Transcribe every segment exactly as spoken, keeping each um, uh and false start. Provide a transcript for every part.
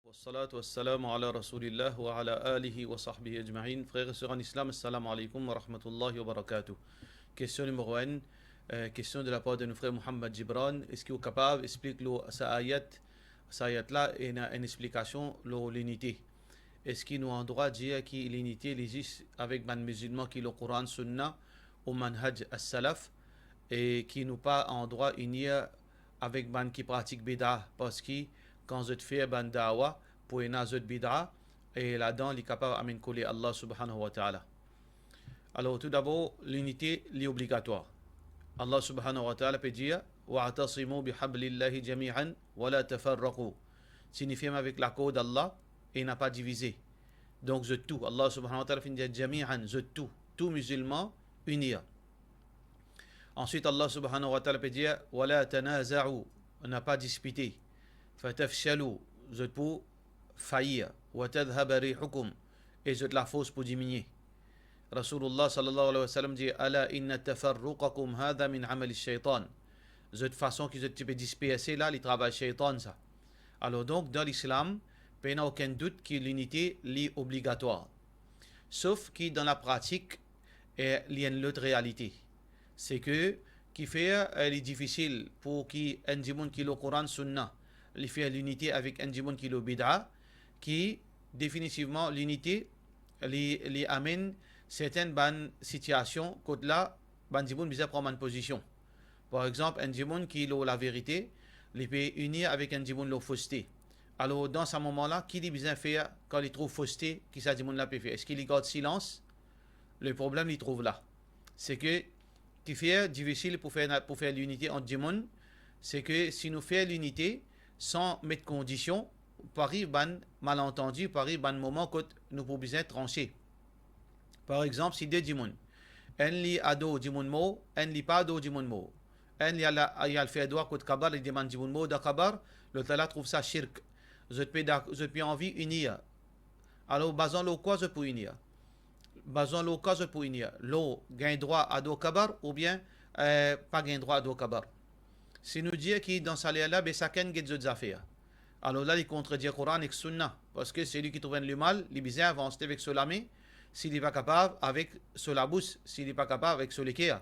Wassalatu wassalamu ala Rasoulillah wa ala alihi wa sahbihi ajmain. Frer e ser an Islam, assalamu alaikum wa rahmatullahi wa barakatuh. Kestion nimero enn, euh, kestion de lapar de nou frer Mohammad Gibran. Eski ou kapav explik lor sa ayat, sa ayat la, ena enn explikasion lor linite? Eski nou andrwa dir ki linite li zis avek bann mizilman ki lor Koran, Sunna ou manhaj as-salaf, e ki nou pa andrwa inir avek bann ki pratik bida, parski kan zot fer bann dawa pou ena zot bida, e ladan li kapav amenn koler Allah Subhanahu wa Ta'ala. Alor, toudabor, linite li obligatwar. Allah Subhanahu wa Ta'ala pe dir, "Wa'tasimu bihablillahi jami'an wa la tafarraqu." Tini ferm avek lakord Allah e napa divize. Donk, zot tou, Allah Subhanahu wa Ta'ala finn dir jami'an, zot tou, tou mizilman, inir. Answit, Allah Subhanahu wa Ta'ala pe dir, "Wa la tanaza'u," napa dispite, "fatafshalu," zot pou fayir, "wa tadhhaba rihukum," e zot lafors pou diminie. Rasoulullah sallallahu alayhi wa sallam dir, "Ala inna tafarruqakum hadha min amali shaytan." Zot fason ki zot ti pe disperse la, li travay shaytan sa. Alor donk, dan Lislam, pena okenn dout ki linite li obligatwar. Sof ki dan lapratik, eh, li enn lot realite. Se ke, ki fer, eh, li difisil pou ki enn dimoun ki lor Koran, Sunna, li fer linite avek enn dimoun ki lor bida, ki definitivman linite, li, li amenn sertin bann sitiasion kot la, bann dimoun bizin pran bann pozision. Par exanp, enn dimoun ki lor laverite, li pe inir avek enn dimoun lor foste. Alor, dan sa moman la, ki li bizin fer kan li trouv foste, ki sa dimoun la pe fer? Eski li gard silans? Le problem li trouv la. Se ke, ki fer difisil pou fer na-, pou fer linite ant dimoun, se ke si nou fer linite san met kondision, pou ariv bann malantandi, pou ariv bann moman kot nou pou bizin transe. Par exanp, si de dimoun, enn li ador dimoun mor, enn li pa ador dimoun mor, enn li al, li al fer dwa kot kabar, li demann dimoun mor dan kabar, lot la la trouv sa shirk. Zot pe dak-, zot pe anvi inir. Alor, bazan lor kwa zot pou inir? Bazan lor kwa zot pou inir? Lor gagn drwa ador kabar oubien, eh, pa gagn drwa ador kabar? Si nou dir ki dan sa ler la, be sakenn get zot zafer, alor la, li kontredir Koran ek Sunna, parski selwi ki trouv enn lemal, li bizin avans li avek so lame, si li pa kapav, avek so labous, si li pa kapav, avek so leker.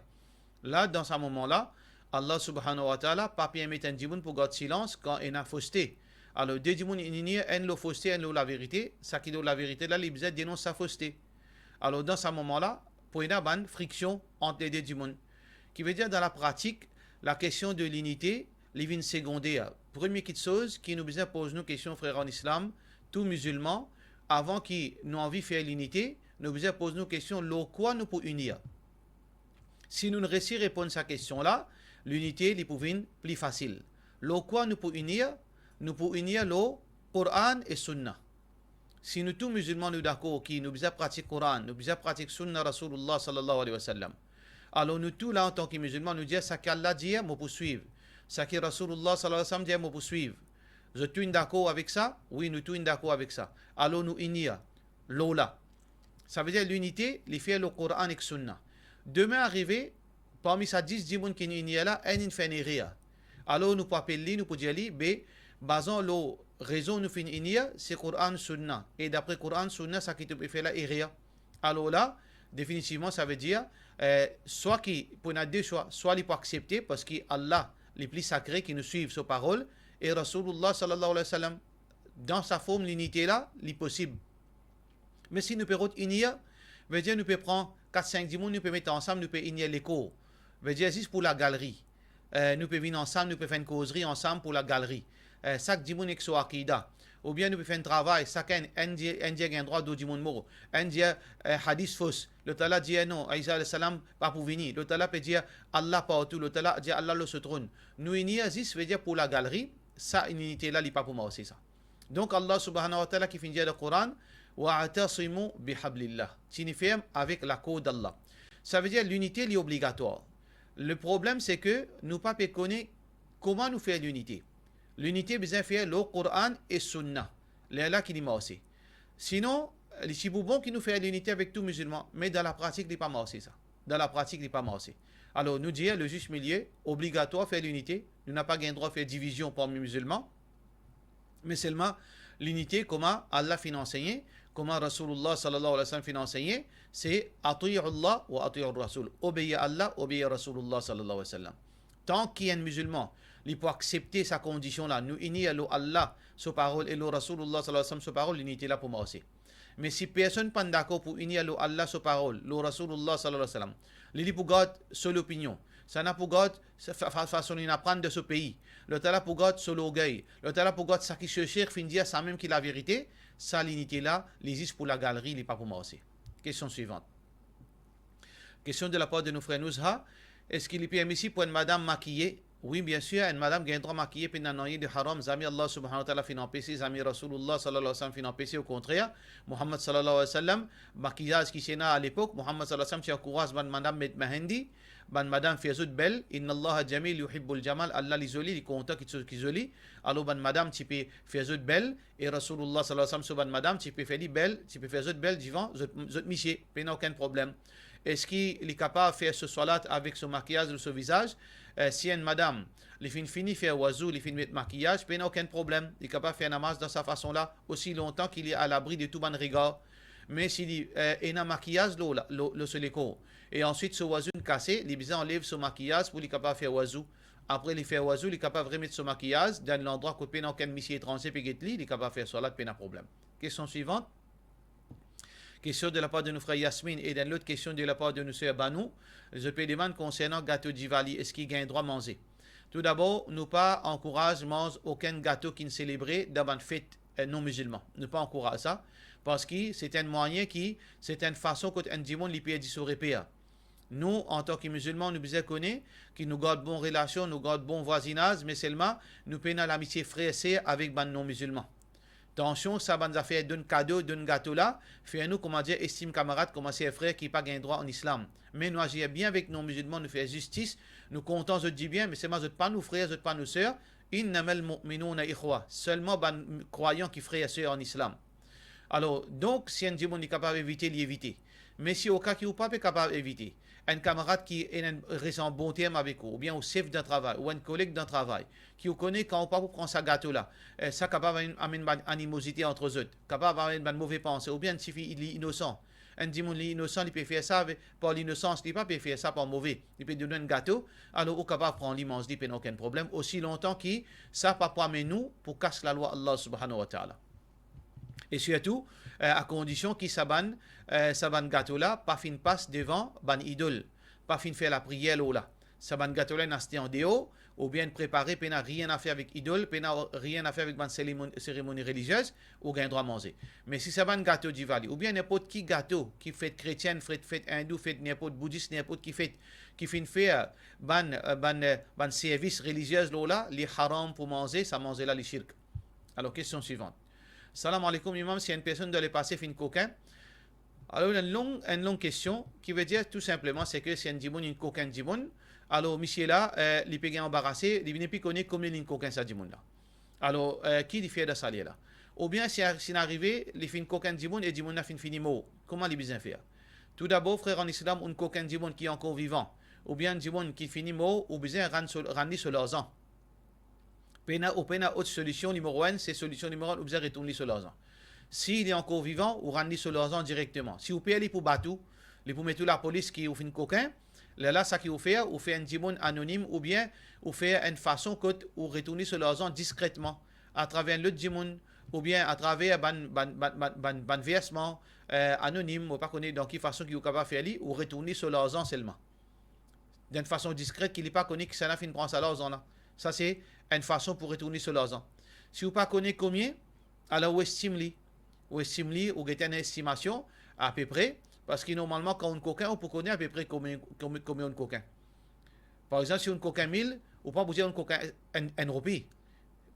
La, dan sa moman la, Allah Subhanahu wa Ta'ala pa permet enn dimoun pou gard silans kan ena foste. Alor, de dimoun inn inir, enn lor foste, enn lor laverite, sa ki lor laverite la, li bizin denons sa foste. Alor, dan sa moman la, pou ena bann friksion ant le de dimoun. Ki vedir, dan lapratik, lakestion de linite, li vinn segonder. Premie kiksoz ki nou bizin poz nou kestion, frer an Islam, tou mizilman, avan ki nou anvi fer linite, nou bizin poz nou kestion lor kwa nou pou inir. Si nou resi reponn sa kestion la, linite li pou vinn pli fasil. Lor kwa nou pou inir? Nou pou inir lor Koran e Sunna. Si nou tou mizilman nou dakor ki nou bizin pratik Koran, nou bizin pratik Sunna Rasoulillah sallallahu alayhi wa sallam, alor nou tou la, antan ki mizilman, nou dir, sa ki Allah dir, mo pou swiv. Sa ki Rasoulillah sallallahu alayhi wa sallam dir, mo pou swiv. Zot tou inn dakor avek sa? Wi, nou tou inn dakor avek sa. Alor nou inir lor la. Savedir linite, li fer lor Koran ek Sunna. Demin arive, parmi sa dis dimoun ki inn inir la, enn inn fer enn erer. Alor nou pou apel li, nou pou dir li, be, bazan lor rezon nou finn inir, se Koran, Sunna. E dapre Koran, Sunna, sa ki to pe fer la erer. Alor la, definitivman, savedir, eh, swa ki, pou ena de swa, swa li pou aksepte, parski Allah, li pli sakre, ki nou swiv so parol, e Rasoulillah sallallahu alayhi wa sallam, dan sa form linite la, li posib. Me si nou pe rod inir, vedir nou pe pran kat sink dimoun, nou pe met ansam, nou pe inir lekor. Vedir zis pou lagaleri. Eh, nou pe vinn ansam, nou pe fer enn kozri ansam pou lagaleri. Eh, sak dimoun ek so akida. Oubien nou pe fer enn travay, sakenn, enn dir, enn dir gagn drwa ador dimoun mor, enn dir, eh, hadis fos, lot la dir non, Isa alayhi salam pa pou vini, lot la pe dir Allah partou, lot la dir Allah lor so tronn. Nou inir zis, vedir pou lagaleri, sa linite la, li pa pou marse sa. Donk, Allah Subhanahu wa Ta'ala ki finn dir dan Koran, "Wa'tasimu bihablillah." Tini ferm avek lakord Allah. Savedir linite, li obligatwar. Le problem, se ke nou pa pe kone kouma nou fer linite. Linite bizin fer lor Koran e Sunna. Lerla ki li marse. Sinon, li ti pou bon ki nou fer linite avek tou mizilman, me dan lapratik, li pa marse sa. Dan lapratik, li pa marse. Alor, nou dir, le zis milie, obligatwar fer linite, nou napa gagn drwa fer divizion parmi mizilman, me selman, Linite, kouma Allah finn ansegne, kouma Rasoulullah sallallahu alayhi wa sallam finn ansegne, se ati'u Allah wa ati'u Rasoul. Obeir Allah, obeir Rasoulullah sallallahu alayhi wa sallam. Tan ki enn mizilman, li pou aksepte sa kondision la, nou inir lor Allah so parol e lor Rasoulullah sallallahu alayhi wa sallam so parol, linite la pou marse. Me si personn pann dakor pou inir lor Allah so parol, lor Rasoulullah sallallahu alayhi wa sallam, li, li pou gard so lopinion, sa ena pou gard sa fa-, fa-, fason li aprann dan so pei, lot la pou gard so lorgey, lot la pou gard sa ki so sheikh finn dir, samem ki laverite, sa linite la, li zis pou lagaleri, li pa pou marse. Kestion swivan. Kestion de lapar de nou frer Nuzha, eski li permesib pou enn madam makiye? Wi, biensir, enn madam gagn drwa makiye, pena nanye de haram, zame Allah subhanahu wa ta'ala finn anpese, zame Rasoulullah sallallahu alayhi wa sallam finn anpese, okontrer, Muhammad sallallahu alayhi wa sallam, makiyaz ki ti ena alepok, Muhammad sallallahu alayhi wa sallam ti ankouraz bann madam met mehendi, bann madam fer zot bel, inna Allaha jamil yuhibbul jamal, Allah li zoli, li kontan kiksoz ki zoli, alor bann madam ti pe fer zot bel, e Rasoulullah sallallahu alayhi wa sallam so bann madam ti pe fer li bel, ti pe fer zot bel divan zot, zot misie, pena okenn problem. Eski li kapav fer so swalat avek so makiyaz lor so vizaz? Eh, si enn madam, li finn fini fer wazou, li finn met makiyaz, pena okenn problem, li kapav fer namaz dan sa fason la, osi lontan ki li alabri de tou bann regar. Me si li, eh, ena makiyaz lor la, lor, lor so lekor, e answit so wazou inn kase, li bizin anlev so makiyaz pou li kapav fer wazou. Apre li fer wazou, li kapav remet so makiyaz dan enn landrwa kot pena okenn misie etranze pe get li, li kapav fer swalat, pena problem. Kestion swivan. Kestion de lapar de nou frer Yasmine e enn lot kestion de lapar de nou ser Banou. Zot pe demann konsernan gato Diwali, eski gagn drwa manze? Toudabor, nou pa ankouraz manz okenn gato ki'nn selebre dan bann fet, eh, non mizilman. Nou pa ankouraz sa, parski se enn mwayin ki, se enn fason kot enn dimoun li perdi so reper. Nou, antan ki mizilman, nou bizin kone ki nou gard bon relasion, nou gard bon vwazinaz, me selman nou pena lamitie frer ser avek bann non mizilman. Tansion, sa bann zafer donn kado, donn gato la, fer nou, koumadir, estim kamarad kouma ser frer ki pa gagn drwa an Islam. Me nou azir bien avek non mizilman, nou fer zistis, nou kontan zot dibien, me selman zot pa nou frer, zot pa nou ser. Innamal mu'minuna ikhwa, selman bann krwayan ki frer ser an Islam. Alor, donk, si enn dimoun li kapav evite, li evite. Me si oka ki ou pa pe kapav evite, enn kamarad ki ena enn, res an bon term avek ou, oubien ou sef dan travay, ou enn koleg dan travay, ki ou kone kan ou pa pou pran sa gato la, eh, sa kapav amenn, amenn bann animozite ant zot, kapav amenn bann move panse, oubien enn tifi li inosan, enn dimoun li inosan, li pe fer sa avek, par linosans, li pa pe fer sa par move, li pe donn ou enn gato, alor ou kapav pran li, manz li, pena okenn problem, osi lontan ki sa pa pou amenn ou pou kas lalwa Allah subhanahu wa ta'ala. E sirtou, eh, a kondision ki sa bann, eh, sa bann gato la pa finn pas devan bann idol, pa finn fer lapriyer lor la. Sa bann gato la inn aste andeor, oubien inn prepare, pena nanye a fer avek idol, pena nanye a fer avek bann seremoni, seremoni reliziez, ou gagn drwa manze. Me si sa bann gato Diwali, oubien ninport ki gato ki fet kretien, fet, fet indou, fet ninport boudis, ninport ki fet, ki finn fer bann, eh, bann, eh, bann servis reliziez lor la, li haram pou manze, sa manze la li shirk. Alor, kestion swivan. Salam aleykoum, Imam, si enn personn dan lepase finn kokin, alor, enn long, enn long kestion, ki vedir tou sinpleman, se ke si enn dimoun inn kokin dimoun, alor, misie la, eh, li pe gagn anbarase, li nepli kone komie linn kokin sa dimoun la. Alor, eh, ki li fer dan sa ler la? Oubien si, si inn arive, li finn kokin dimoun e dimoun la finn fini mor, kouma li bizin fer? Toudabor, frer an Islam, ou inn kokin dimoun ki ankor vivan, oubien dimoun ki fini mor, ou bizin rann so, rann li so larzan. Pena, ou pena ot solision, nimero enn, se solision nimero enn, ou bizin retourn li so larzan. Si li ankor vivan, ou rann li so larzan direkteman. Si ou per li pou bat ou, li pou met ou lapolis ki ou finn kokin, lerla sa ki ou fer, ou fer enn dimoun anonim, oubien ou fer enn fason kot ou retourn li so larzan diskretman, atraver enn lot dimoun, oubien atraver bann, bann, bann, bann, bann, bann versman, eh, anonim, mo pa kone dan ki fason ki ou kapav fer li, ou retourn li so larzan selman. Dan enn fason diskret ki li pa kone kisannla finn pran sa larzan la. Sa se enn fason pou retourn li so larzan. Si ou pa kone komie, alor ou estim li. Ou estim li, ou get enn estimasion, apepre, parski normalman, kan ou inn kokin, ou pou kone apepre komie, komie, komie ou inn kokin. Par exanp, si ou inn kokin mil, ou pa pou dir ou inn kokin enn, enn roupi.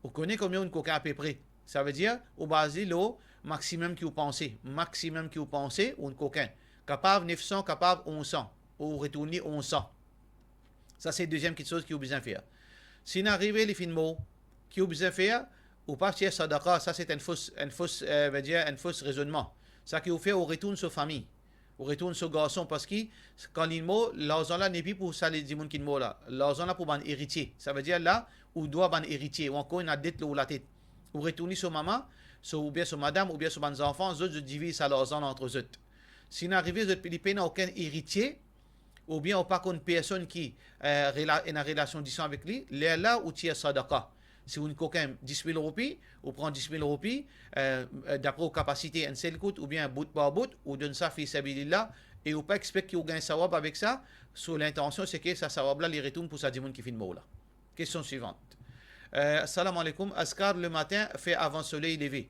Ou kone komie ou inn kokin apepre. Savedir, ou baz li lor maximum ki ou panse. Maximum ki ou panse, ou inn kokin. Kapav nef san, kapav onz san. Ou retourn li onz san. Sa se deziem kiksoz ki ou bizin fer. Si inn arive li finn mor, ki ou bizin fer? Ou pa tir sadaka, sa se enn fos, enn fos, eh, vedir enn fos rezonnman. Sa ki ou fer, ou retourn so fami. Ou retourn so garson, parski kan li mor, larzan la nepli pou sa le dimoun ki mor la. Larzan la pou bann eritie. Savedir la, ou dwa bann eritie, ou ankor ena det lor latet. ou retourn li so mama, so, oubien so madam, oubien so bann zanfan, zot, zot diviz sa larzan la ant zot. Si inn arive, zot, li pena okenn eritie, oubien ou pa konn personn ki, eh, rela-, ena relasion disan avek li, lerla ou tir sadaka. Si ou enn kokin dis mil roupi, ou pran dis mil roupi, eh, eh, dapre ou kapasite, enn sel kout oubien bout par bout, ou donn sa fi sabilillah, e ou pa expek ki ou gagn sawab avek sa, so lintansion se ke sa sawab la, li retourn pou sa dimoun ki finn mor la. Kestion swivant. Eh, salam aleykoum, azkar le matin, fer avan soley leve.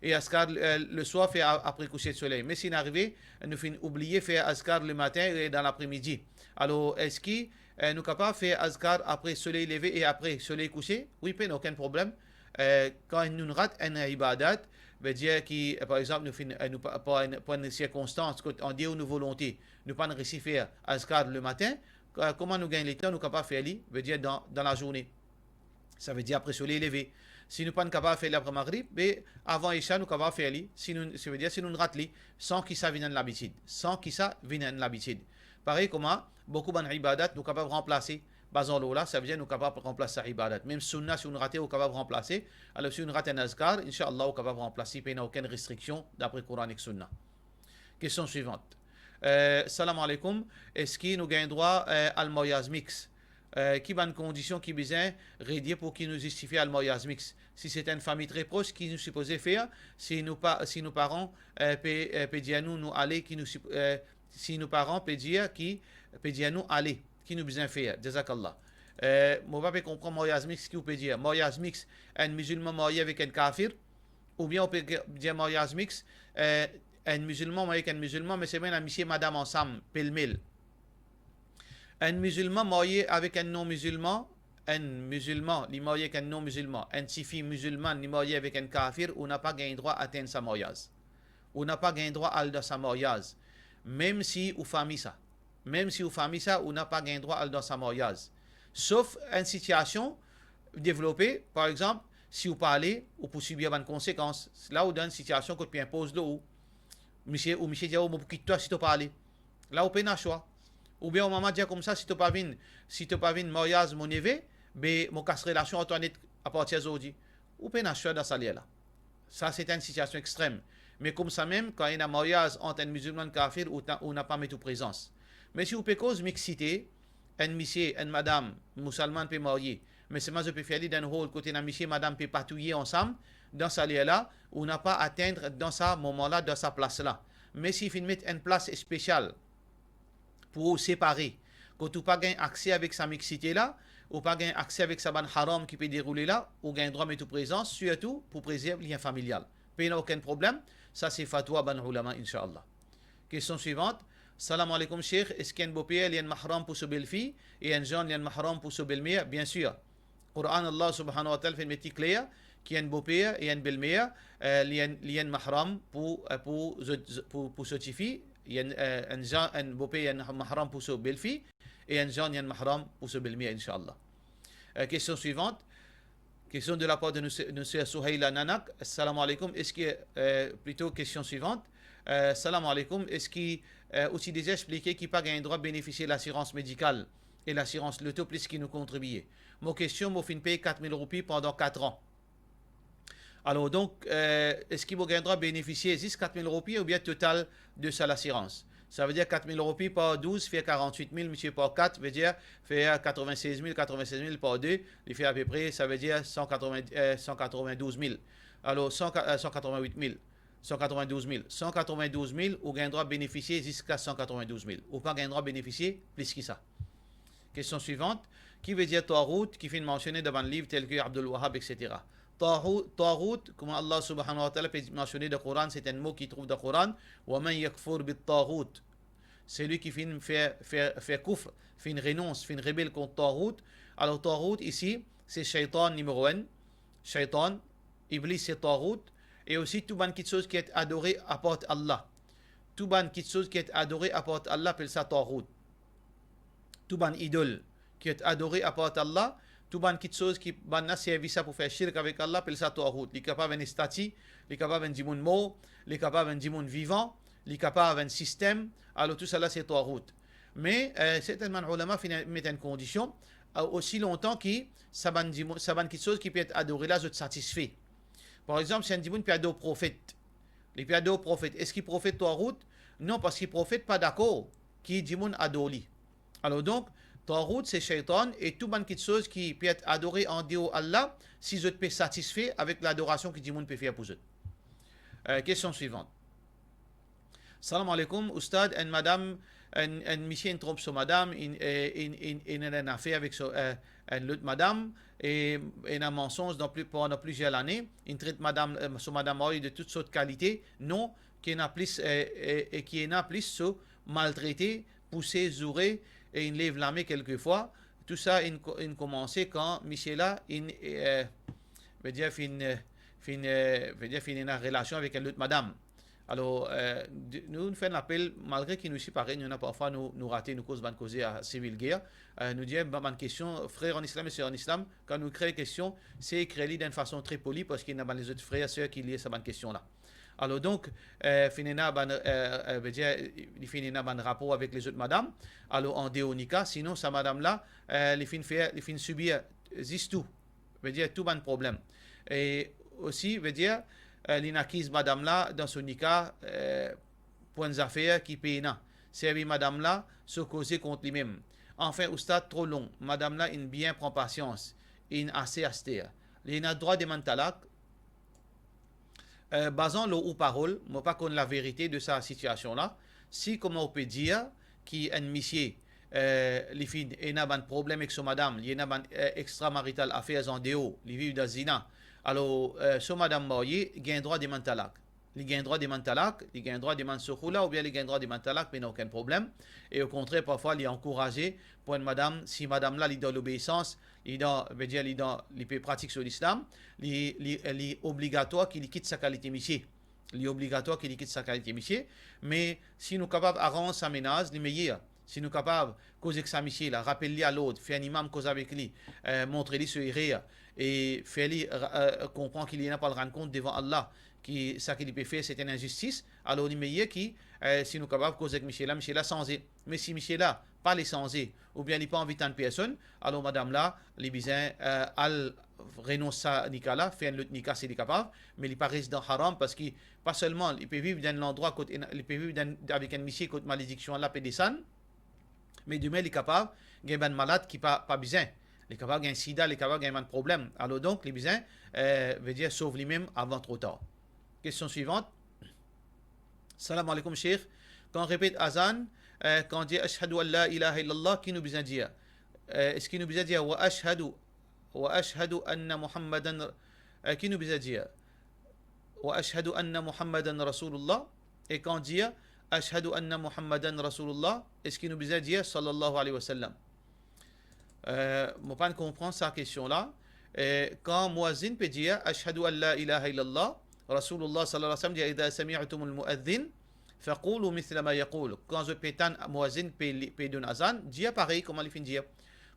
E azkar, eh, le swar, fer a-, apre kouser de soley. Me si inn arive, nou finn oubliye fer azkar le matin e dan lapre midi. Alor, eski, eh, nou kapav fer azkar apre soley leve e apre soley kouse? Wi, pena okenn problem. Eh, kan nou rat enn ibadat, vedir ki, eh, par exanp, nou finn, eh, nou pa, par enn, par enn sirkonstans, kot an deor nou volonte, nou pa'nn resi fer azkar le matin, eh, kouma nou gagn letan, nou kapav fer li, vedir dan, dan lazourne. Savedir apre soley leve. Si nou pa'nn kapav fer li apre Magrib, be avan Isha nou kapav fer li, si nou, savedir si nou rat li, san ki sa vinn enn labitid, san ki sa vinn enn labitid. Parey kouma boukou bann ibadat nou kapav ranplase, bazan lor la, savedir nou kapav ranplas sa ibadat. Mem sounna, si ou rate, ou kapav ranplase. Alor, si ou rat enn azkar, inshallah, ou kapav ranplas li, pena okenn restriksion dapre Koran ek Sounna. Kestion swivant. Eh, salam aleykoum, eski nou gagn drwa, eh, al maryaz mix? Eh, ki bann kondision ki bizin renie pou ki nou zistifie al maryaz mix? Si se enn fami tre pros, ki nou sipoze fer? Si nou pa, si nou paran, eh, pe, eh, pe dir nou, nou ale, ki nou sip-, eh, si nou paran pe dir ki, pe dir nou ale, ki nou bizin fer? Jazakallah. Eh, mo pa pe konpran maryaz mix ki ou pe dir. Maryaz mix, enn mizilman marye avek enn kafir, oubien ou pe ge-, dir maryaz mix, eh, enn mizilman marye ek enn mizilman, me selman ena misie madam ansam, pelmel. Enn mizilman marye avek enn non-mizilman, enn mizilman, li marye ek enn non-mizilman, enn tifi mizilmann, li marye avek enn kafir, ou napa gagn drwa atenn sa maryaz. Ou napa gagn drwa al dan sa maryaz, mem si ou fami sa. Mem si ou fami sa, ou napa gagn drwa al dan sa maryaz. Sof enn sitiasion devlope, par exanp, si ou pa ale, ou pou sibir bann konsekans. La ou dan enn sitiasion kot pe inpoz lor ou. Misie, ou misie dir, "O, mo pou kit twa si to pa ale." La ou pena swa. Oubien ou mama dir koumsa, "Si to pa vinn, si to pa vinn maryaz mo neve, be mo kas relasion ar twa net apartir zordi." Ou pena swa dan sa ler la. Sa se enn sitiasion extrem. Me koumsamem, kan ena maryaz ant enn mizilman kafir, ou ta-, ou napa met ou prezans. Me si ou pe koz mixite, enn misie, enn madam, mousalman pe marye, me selman zot pe fer li dan enn hol kot ena misie, madam pe patouye ansam, dan sa ler la, ou napa atenn dan sa moman la, dan sa plas la. Me si finn met enn plas spesial pou ou separe, kot ou pa gagn akse avek sa mixite la, ou pa gagn akse avek sa bann haram ki pe deroule la, ou gagn drwa met ou prezans, sirtou pou prezerv lien familial. Pena okenn problem, sa se fatwa bann oulama, inshallah. Kestion swivant. Salam aleykoum, Sheikh. Eski enn boper li enn mahram pou so belfi e enn zann li enn mahram pou so belmer? Biensir. Koran, Allah subhanahu wa ta'ala finn met li kler ki enn boper e enn belmer, eh, li enn, li enn mahram pou, eh, pou zot, pou, pou so tifi, li enn, eh, enn zann, enn boper li enn mahram pou so belfi, e enn zann li enn mahram pou so belmer, inshallah. Eh, kestion swivant. Kestion de lapar de nou se-, nou ser Souheila Nanak. Salam aleykoum. Eski, eh, plito kestion swivant. Eh, salam aleykoum. Eski, eh, ou ti deza explike ki pa gagn drwa benefisie lasirans medikal e lasirans loto plis ki nou kontribie? Mo kestion, mo finn pey kat mil roupi pandan kat an. Alor donk, eh, eski mo gagn drwa benefisie zis kat mil roupi oubien total de sa lasirans? Savedir kat mil roupi par douz fer karant-wit mil, misie par kat, vedir fer katrovin-sez mil, katrovin-sez mil par de, li fer apepre, savedir san katrovin, eh, san katrovin-douz mil. Alor, san, eh, san katrovin-wit mil, san katrovin-douz mil. San katrovin-douz mil, ou gagn drwa benefisie ziska san katrovin-douz mil. Ou pa gagn drwa benefisie plis ki sa. Kestion swivant. Ki vedir taghut ki finn mansione dan bann liv tel ki Abdul Wahhab, et cetera? Taghut, taghut, kouma Allah subhanahu wa ta'ala pe mansione dan Koran, se enn mo ki trouv dan Koran, "Wa man yakfur bit taghut." Selwi ki finn fer, fer, fer koufr, finn renons, finn rebel kont taghut. Alor, taghut isi, se shaytan nimero enn, shaytan, Iblis se taghut, e osi tou bann kitsoz ki et adore apart Allah. Tou bann kitsoz ki et adore apart Allah, apel sa taghut. Tou bann idol ki et adore apart Allah, tou bann kitsoz ki bann la servi sa pou fer shirk avek Allah, apel sa taghut. Li kapav enn estati, li kapav enn dimoun mor, li kapav enn dimoun vivan, li kapav enn sistem, alor tousala se taghut. Me, eh, sertin bann oulama finn met enn kondision, eh, osi lontan ki sa bann dimoun, sa bann kitsoz ki pe et adore la, zot satisfe. Par exanp, si enn dimoun pe ador profet, li pe ador profet, eski profet Tarout? Non, parski profet pa dakor ki dimoun ador li. Alor donk, Tarout se Shaytan e tou bann kiksoz ki pe et adore andeor Allah, si zot pe satisfe avek ladorasion ki dimoun pe fer pou zot. Eh, kestion swivant. Salam aleykoum, Oustad, enn madam, enn, enn misie inn tronp so madam, inn, eh, inn, inn, inn ena enn afer avek so, eh, enn lot madam, e ena mansonz dan pli, pandan plizier lane, inn tret madam, eh, so madam marye de tout sort kalite, non, ki ena plis, eh, eh, e ki ena plis so maltrete, pouse, zoure, e inn lev lame kelkefwa. Tou sa inn ko-, inn koumanse kan misie la inn, eh, vedir finn, eh, finn, eh, vedir finn ena relasion avek enn lot madam. Alor, eh, de-, nou, nou fer enn lapel, malgre ki nou sipare, nou ena parfwa nou, nou rate, nou koz bann koze ase vilger. Eh, nou dir, ba-, bann kestion, frer an Islam e ser an Islam, kan nou ekrir kestion, se ekrir li dan enn fason tre poli, parski ena bann lezot frer, ser ki lir sa bann kestion la. Alor donk, eh, finn ena bann, eh, eh, vedir, li finn ena bann rapor avek lezot madam, alor andeor nika, sinon sa madam la, eh, li finn fer, li finn sibir zis tou, vedir tou bann problem. E osi, vedir, eh, linn akiz madam la dan so nika, eh, pou enn zafer ki pena. Servi madam la so koze kont limem. Anfin, Oustad, tro long. Madam la inn bien pran pasians, inn ase aster. Li ena drwa demann talak. Eh, bazan lor ou parol, mo pa konn laverite de sa sitiasion la. Si, kouma ou pe dir, ki enn misie, eh, li finn ena bann problem ek so madam, li ena bann, eh, extramarital affairs andeor, li viv dan zina. Alor, eh, so madam marye gagn drwa demann talak. Li gagn drwa demann talak, li gagn drwa demann so khoula, oubien li gagn drwa demann talak, me ena okenn problem. E okontrer, parfwa, li ankouraze pou enn madam, si madam la, li dan lobeisans, li dan, vedir, li dan, li pe pratik so Lislam, li, li, li obligatwar ki li kit sa kalite misie. Li obligatwar ki li kit sa kalite misie, me si nou kapav aranz sa menaz, li meyer. Si nou kapav koz ek sa misie la, rapel li a lord, fer enn imam koz avek li, eh, montre li so erer, e fer li, eh, konpran ki li ena pou al rann kont devan Allah, ki sa ki li pe fer, se enn inzistis, alor li meyer ki, eh, si nou kapav koz ek misie la, misie la sanze. Me si misie la pa le sanze, oubien li pa anvi tann personn, alor madam la, li bizin, eh, al renons sa nika la, fer enn lot nika si li kapav, me li pa res dan haram, parski pa selman li pe viv dan enn landrwa kot ena, li pe viv dan, avek enn misie kot malediksion la pe desann, me demin li kapav gagn bann malad ki pa, pa bizin. Li kapav gagn sida, li kapav gagn bann problem. Alor donk, li bizin, eh, vedir sov limem avan tro tar. Kestion swivant. Salam aleykoum, Sheikh. Kan repet azan, eh, kan dir ashhadu an la ilaha illallah, ki nou bizin dir? Eh, eski nou bizin dir wa ashhadu, wa ashhadu anna Muhammadan, eh, ki nou bizin dir? Wa ashhadu anna Muhammadan Rasulullah. E kan dir ashhadu anna Muhammadan Rasulullah, eski nou bizin dir sallallahu alayhi wa sallam? Eh, mo pa'nn konpran sa kestion la. Eh, kan muazzin pe dir ashhadu an la ilaha illallah, Rasulullah sallallahu alayhi wa sallam dir, idha sami'tumul muazzin, faqulu mithla ma yaqul. Kan zot pe tann muazzin pe li, pe donn azan, dir parey kouma li finn dir.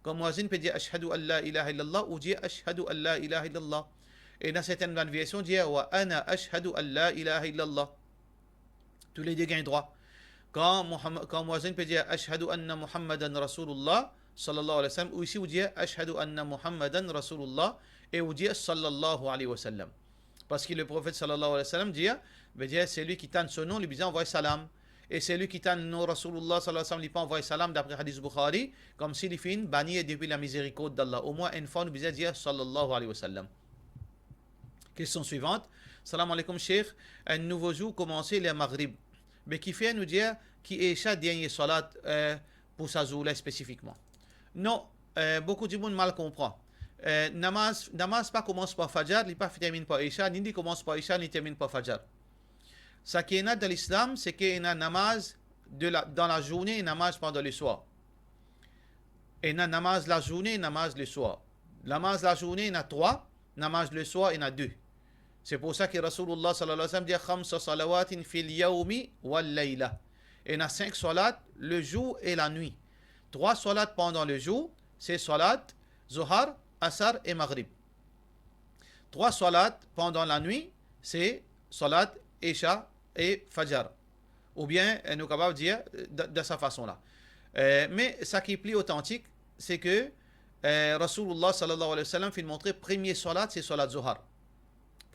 Kan muazzin pe dir ashhadu an la ilaha illallah, ou dir ashhadu an la ilaha illallah. Ena sertenn bann version dir wa ana ashhadu an la ilaha illallah. Toulede gagn drwa. Kan Muhammad, kan muazzin pe dir ashhadu anna Muhammadan Rasulullah sallallahu alayhi wa sallam, ou isi ou dir ashhadu anna Muhammadan Rasulullah e ou dir sallallahu alayhi wa sallam. Parski le profet sallallahu alayhi wa sallam dir, vedir, selwi ki tann so nom, li bizin anvway salam. E selwi ki tann nom Rasulullah sallallahu alayhi wa sallam, li pa anvway salam, dapre hadis Bukhari, koumsi li finn bani depi lamizerikord d'Allah. Omwin enn fwa nou bizin dir sallallahu alayhi wa sallam. Kestion swivant. Salam aleykoum, Sheikh. Enn nouvo zour koumanse ler Maghrib. Me kifer nou dir ki Isha dernie salat, eh, pou sa zour la spesifikman? Non, eh, boukou dimoun mal konpran. Eh, namaz, namaz pa koumans par Fajar, li pa terminn par Isha, ni li koumans par Isha, ni terminn par Fajar. Sa ki ena dan Lislam, se ki ena namaz de la, dan lazourne e namaz pandan leswar. Ena namaz lazourne, namaz leswar. Namaz lazourne ena trwa, namaz leswar ena de. Se pou sa ki Rasoulullah sallallahu alayhi wa sallam dir, khamsa salawatin fil yawmi wal layla. Ena sink salat lezour e lanwit. Trwa salat pandan lezour, se salat Zohar, Asar e Maghrib. Trwa salat pandan lanwit, se salat Isha e Fajar. Oubien, eh, nou kapav dir, eh, de, de sa fason la. Eh, me sa ki pli otantik, se ke, eh, Rasoulullah sallallahu alayhi wa sallam finn montre premie salat, se salat Zohar.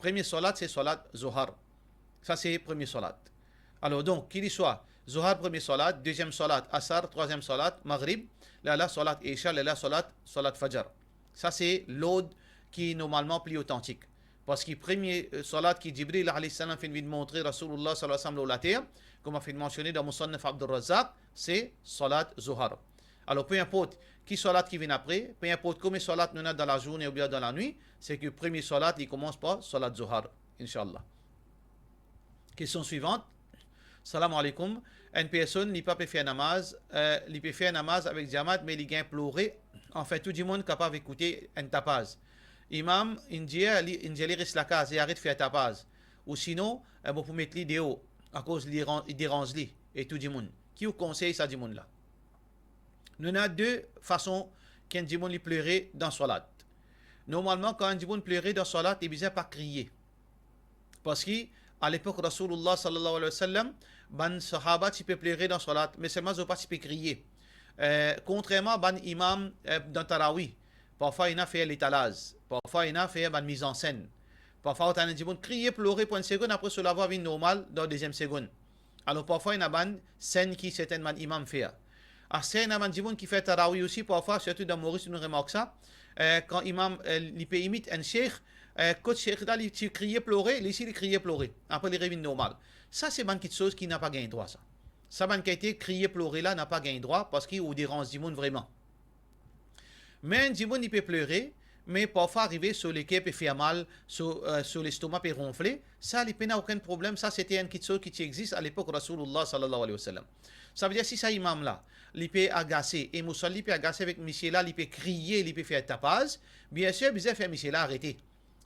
Premie salat, se salat Zohar. Sa se premie salat. Alor, donk, ki li swa, Zohar premie salat, deziem salat Asar, trwaziem salat Maghrib, lerla salat Isha, lerla salat, salat Fajr. Sa se lord ki normalman pli otantik. Parski premie, eh, salat ki Jibril alayhi salam finn vinn montre Rasoulillah sallallahu alayhi wa sallam lor later, kouma finn mansione dan Musannaf Abdur Razzaq, se salat Zohar. Alor, pe inport ki salat ki vinn apre, pe inport komie salat nou ena dan lazourne oubien dan lanwit, se ki premie salat, li koumans par salat Zohar, inshallah. Kestion swivant. Salam aleykoum. Enn personn, li pa pe fer namaz, eh, li pe fer namaz avek jamaat, me li gagn plore, anfin tou dimoun kapav ekoute enn tapaz. Imam inn dir li, inn dir li res lakaz e aret fer tapaz. Ou sinon, eh, bon, pou met li deor, akoz li deran-, li deranz li e tou dimoun. Ki ou konsey sa dimoun la? Nou ena de fason ki enn dimoun li plore dan salat. Normalman, kan enn dimoun plore dan salat, li bizin pa kriye. Parski, alepok Rasoulillah sallallahu alayhi wa sallam, bann sahaba ti pe plore dan salat, me selman zot pa ti pe kriye. Eh, kontrerman bann imam, eh, dan tarawi, parfwa ena fer letalaz, parfwa ena fer bann mizansenn. Parfwa ou tann enn dimoun kriye, plore pou enn segonn, apre so lavwa vinn normal dan deziem segonn. Alor, parfwa ena bann senn ki sertenn bann imam fer. Aster ena bann dimoun ki fer tarawi osi, parfwa, sirtou dan Moris, nou remark sa, eh, kan imam, eh, li pe imit enn sheikh, eh, kot sheikh la, li ti kriye, plore, li osi li kriye, plore. Apre, li revinn normal. Sa, se bann kiksoz ki napa gagn drwa, sa. Sa bann kalite kriye, plore la, napa gagn drwa, parski ou deranz dimoun vreman. Me enn dimoun, li pe plore, me parfwa arive so leker pe fer mal, so, eh, so lestoma pe ronfle, sa li pena okenn problem, sa sete enn kiksoz ki ti exist alepok Rasoulillah sallallahu alayhi wa sallam. Savedir si sa imam la, li pe agase, e mousalli pe agase avek misie la, li pe kriye, li pe fer tapaz, biensir bizin fer misie la arete.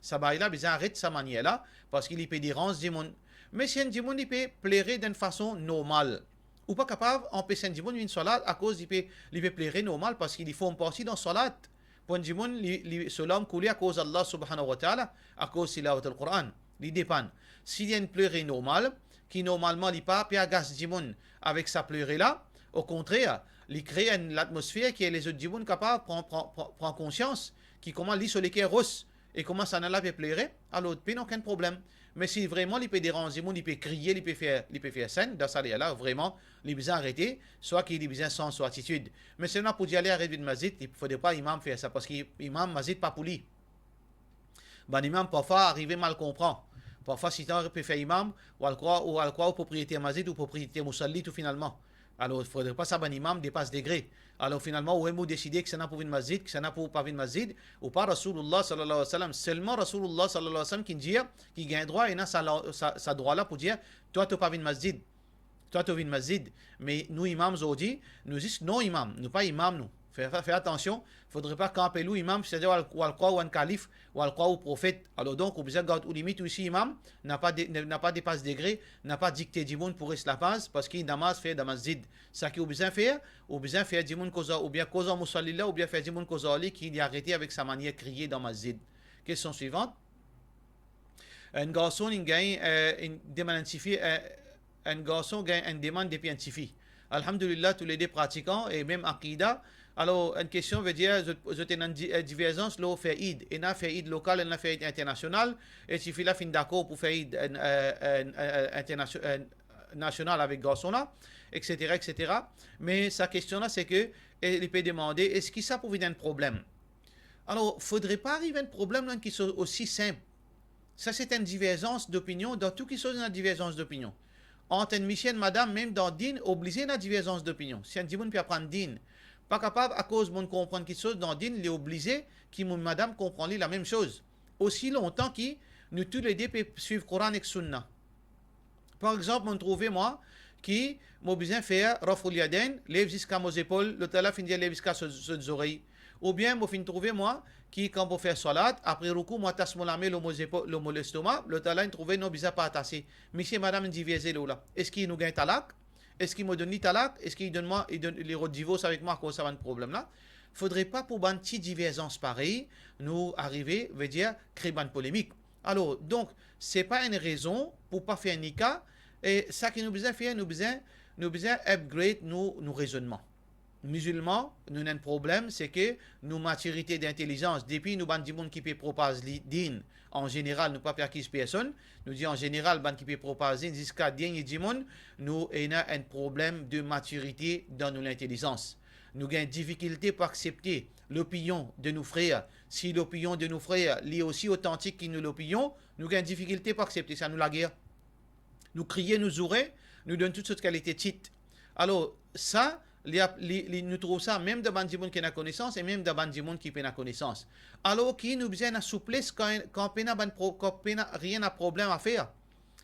Sa bagay la bizin aret sa manier la, parski li pe deranz dimoun. Me si enn dimoun li pe plore dan enn fason normal, ou pa kapav anpes enn dimoun vinn salat akoz li pe, li pe plore normal, parski li form parti dan salat. Pou enn dimoun, li, li, so larm koule akoz Allah subhanahu wa ta'ala, akoz tilawatil Quran, li depann. Si li enn plore normal, ki normalman li pa pe agas dimoun avek sa plore la, okontrer, li kree enn latmosfer ki lezot dimoun kapav pran, pran, pran, pran konsians ki kouma li so leker ros, e kouma sa nana la pe plore, alor pena okenn problem. Me si vreman li pe deranz dimoun, li pe kriye, li pe fer, li pe fer senn, dan sa ler la, vreman, li bizin arete, swa ki li bizin sanz so atitid. Me selman pou dir li aret vinn masjid, li fodre pa imam fer sa, parski imam, masjid pa pou li. Bann imam parfwa arive mal konpran. Parfwa, si tann pe fer imam, ou al krwar, ou al krwar ou propriyeter masjid, ou propriyeter mousalli tou finalman. Alor, fodre pa sa bann imam depas degre. Alor, finalman, ou mem ou deside kisannla pou vinn masjid, kisannla pou pa vinn masjid, ou pa Rasoulillah sallallahu alayhi wa sallam. Selman Rasoulillah sallallahu alayhi wa sallam ki dir, ki gagn drwa, ena sa la, sa, sa drwa la pou dir, twa, to pa vinn masjid. Twa, to vinn masjid. Me nou imam zordi, nou zis non imam, nou pa imam nou. Fer, fer, fer atansion, fodre pa kanpe ou imam, setadir ou al, ou al krwar ou enn kalif, ou al krwar ou profet. Alor donk, ou bizin gard ou limit, ou osi imam, napa de, napa depas degre, napa dikte dimoun pou res lapaz, parski namaz fer dan masjid. Seki ou bizin fer, ou bizin fer dimoun koz ar, oubien koz ar mousalli la, oubien fer dimoun koz ar li ki li arete avek sa manier kriye dan masjid. Kestion swivant. Enn garson inn gagn, eh, inn demann enn tifi, eh, enn garson gagn enn demann depi enn tifi. Alhamdulillah, toulede pratikan e mem akida. Alor, enn kestion, vedir, zot, zot ena enn di-, eh, diverzans lor fer Eid. Ena fer Eid lokal, ena fer Eid internasional. E tifi la finn dakor pou fer Eid, eh, eh, eh, internasio-, eh, nasional avek garson la, et cetera, et cetera. Me sa kestion la, se ke, e li pe demande, eski sa pou vinn enn problem? Alor, fodre pa ariv enn problem dan kiksoz osi sinp. Sa se enn diverzans dopinion, dan tou kiksoz ena diverzans dopinion. Ant enn misie, enn madam, mem dan din, oblize ena diverzans dopinion. Si enn dimoun pe aprann din, pa kapav, akoz mo'nn konprann kiksoz dan din, li oblize ki mo madam konprann li lamem soz. Osi lontan ki nou toulede pe swiv Koran ek Sunna. Par exanp, mo'nn trouve mwa ki mo bizin fer raf'ul yadayn, lev ziska mo zepol, lot la finn dir lev ziska so, so zorey. Oubien mo finn trouve mwa ki kan mo fer salat, apre roukou, mo atas mo lame lor mo zepo-, lor mo lestoma, lot la inn trouve non, bizin pa atase. Misie, madam inn diverze lor la. Eski nou gagn talak? Eski mo donn li talak? Eski li donn mwa, li donn, li rod divors avek mwa akoz sa bann problem la? Fodre pa pou bann ti diverzans parey, nou arive, vedir, kree bann polemik. Alor, donk, se pa enn rezon pou pa fer nika, e seki nou bizin fer, nou bizin, nou bizin upgrade nou, nou rezonnman. mizilman, nou ena enn problem, se ke nou matirite d'intelizans, depi nou bann dimoun ki pe propaz li, din, an zeneral, nou pa pe akiz personn, nou dir an zeneral, bann ki pe propaz din, ziska dernie dimoun, nou ena enn problem de matirite dan nou lintelizans. Nou gagn difikilte pou aksepte lopinion de nou frer. Si lopinion de nou frer, li osi otantik ki nou lopinion, nou gagn difikilte pou aksepte sa, nou lager. Nou kriye, nou zoure, nou donn tou sort kalite tit. Alor, sa, li, li, li, nou trouv sa mem dan bann dimoun ki ena konesans e mem dan bann dimoun ki pena konesans. Alor ki nou bizin ena souples kan, kan pena bann pro-, kan pena, ena problem a fer.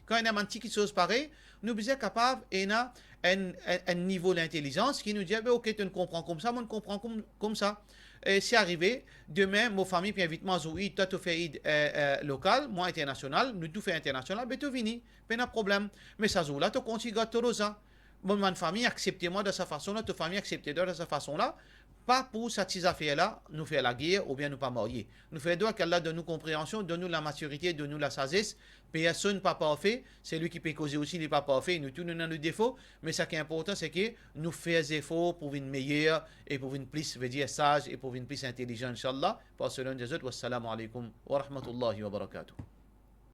Kan ena bann ti kiksoz parey, nou bizin kapav ena enn, enn, enn nivo lintelizans ki nou dir, "Be, ok, to'nn konpran koumsa, mo'nn konpran koum, koumsa." E si arive, demin, mo fami pe invit mwa zour Eid, twa to fer Eid, eh, eh, lokal, mwa internasional, nou tou fer internasional, be to vini, pena problem. Me sa zour la, to kontign gard to roza. Mo, bann fami aksepte mwa dan sa fason la, to fami aksepte twa dan sa fason la, pa pou sa ti zafer la, nou fer lager oubien nou pa marye. Nou fer dwa ki Allah donn nou konpreansion, donn nou lamatirite, donn nou lasazes. Personn pa parfe, seli ki pe koze osi, li pa parfe, nou tou nou ena nou defo, me sa ki inportan, se ke nou fer zefor pou vinn meyer e pou vinn plis, vedir saz, e pou vinn plis intelizan, inshallah. Par so nom de zot, wassalamu alaikum wa rahmatullahi wa barakatuh.